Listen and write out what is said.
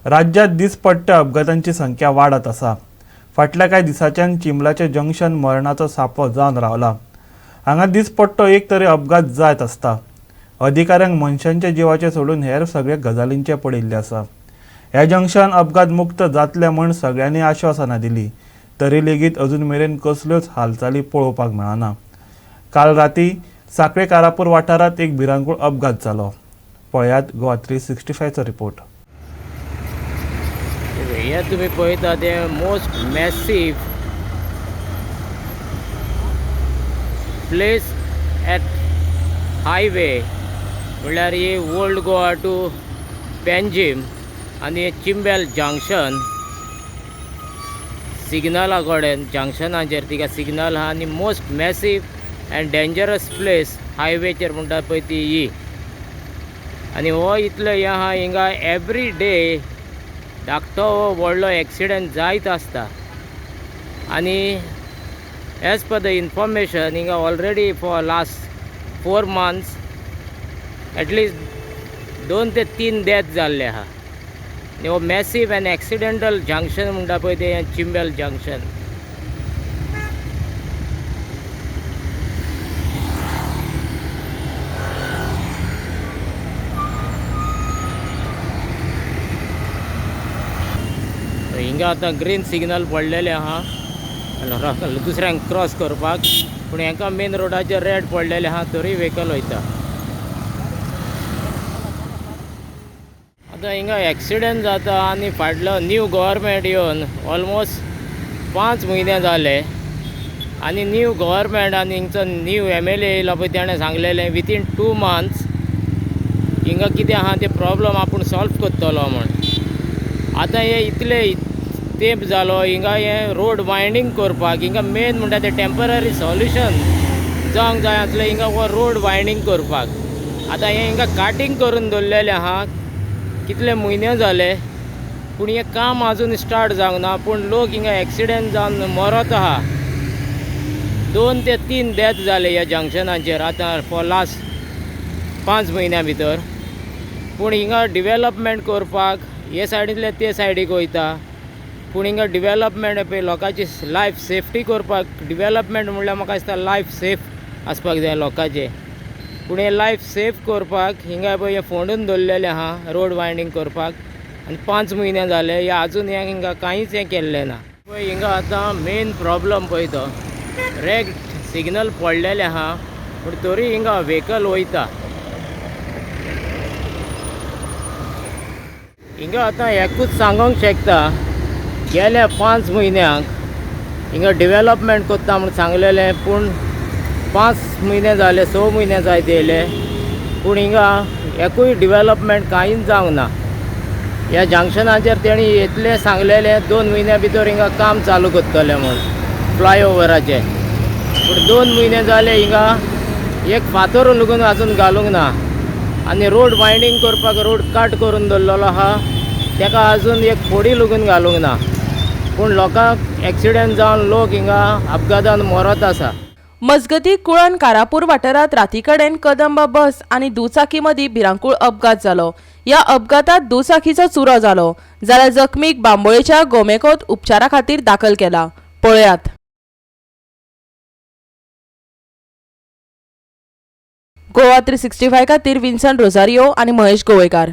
राज्यात दिसपट्ट्या अपघातांची संख्या वाडत आसा. फाटल्या कांय दिसांच्यान चिंबलाचें जंक्शन मरणाचो सापो जावन रावला. हांगा दिसपट्टो एक तरी अपघात जायत आसता. अधिकाऱ्यांक मनशांच्या जिवाचें सोडून हेर सगळे गजालींचें पडिल्लें आसा. हे जंक्शन अपघात मुक्त जातलें म्हूण सगळ्यांनी आश्वासनां दिली तरी लेगीत अजून मेरेन कसल्योच हालचाली पळोवपाक मेळना. काल राती साखळे कारापूर वाठारांत एक भिरांकूळ अपघात जालो. पळयात गोवा 365चो रिपोर्ट. हे तुमी पळयता ते most massive place at highway म्हणल्यार ही ओल्ड गोवा टू पेंजीम आनी चिंबेल जंक्शन सिग्नला कडेन जंक्शनाचेर तिका सिग्नल आहा आनी most massive and dangerous place हायवेचेर म्हणटा पळय ती ही. आनी हो इतलो हें आहा हिंगा एवरी डे धाकटो व्हडलो एक्सिडंट जायत आसता. आनी एज पर the information हिंगा already for last 4 months at least 2 ते 3 डेथ जाल्ले आहा. आनी हो मॅसीव एन्ड एक्सिडेंटल जंक्शन म्हणटा पळय तें चिंबेल जंक्शन. हिंगा आतां ग्रीन सिग्नल पडलेले आहा दुसऱ्यांक क्रॉस करपाक, पूण हेंका मेन रोडाचेर रेड पडलेले आहा तरी व्हेकल वयता. आतां हिंगा एक्सिडंट जाता आनी फाटलो न्यू गव्हर्मेंट येवन ऑलमोस्ट 5 म्हयने जाले आनी न्यू गव्हर्मेंट आनी हिंगचो न्यू MLA येयला पळय तेणें सांगलेलें विथीन 2 मंथ्स हिंगा कितें आहा ते प्रॉब्लम आपूण सॉल्व करतलो म्हूण. आतां हे इतले तेंप जालो हिंगा हे रोड वायंडींग करपाक, हिंगा मेन म्हणटा ते टेंपररी सॉल्युशन जावंक जाय आसलें हिंगा हो रोड वायंडींग करपाक. आतां हें हिंगा काटींग करून दवरलेलें आहा कितले म्हयने जाले, पूण हें काम आजून स्टार्ट जावंक ना. पूण लोक हिंगा एक्सिडंट जावन मरत आहा. 2 ते 3 डेथ जाले ह्या जंक्शनाचेर आतां फॉर लास्ट 5 म्हयन्या भितर. पूण हिंगा डिवेलपमेंट करपाक हे सायडींतले ते सायडीक वयता, पूण हिंगा डिवेलपमेंट पळय लोकांची लायफ सेफ्टी करपाक. डिवेलपमेंट म्हणल्यार म्हाका दिसता लायफ सेफ आसपाक जाय लोकांचें, पूण हें लायफ सेफ करपाक हिंगा पळय हें फोंडून दवरलेलें आहा रोड वायंडींग करपाक आनी 5 म्हयने जाले हे आजून हें हिंगा कांयच हें केल्लें ना. पळय हिंगा आतां मेन प्रॉब्लम पळय तो रेड सिग्नल पडलेलें आहा पूण तरी हिंगा व्हेकल वयता. हिंगा आतां एकूच सांगूंक शकता, गेल्या 5 म्हयन्यांक हिंगा डिवेलपमेंट करता म्हूण सांगलेलें, पूण 5 म्हयने जाले 6 म्हयने जायत येयले पूण हिंगा एकूय डिवेलपमेंट कांयच जावंक ना. ह्या जंक्शनाचेर तेणी इतलें सांगलेलें 2 म्हयन्या भितर हिंगा काम चालू करतलें म्हूण फ्लायओवराचें, पूण 2 म्हयने जाले हिंगा एक फातर लगून आजून घालूंक ना. आनी रोड वायंडींग करपाक रोड कट करून दवरलेलो आहा तेका आजून एक फोडी लगून घालूंक ना, पूण लोकांक एक्सिडंट जावन लोक हिंगा अपघातान मरत आसा. मजगती कुळण कारापूर वाठारांत राती कडेन कदंबा बस आनी दुचाकी मदीं भिरांकूळ अपघात जालो. ह्या अपघातात दुचाकीचो चुरो जालो जाल्यार जखमीक बांबोळेच्या गोमेकोत उपचारा खातीर दाखल केला. पळयात. गोवा 365 खातीर विन्सन रोजारियो आनी महेश गोवेकार.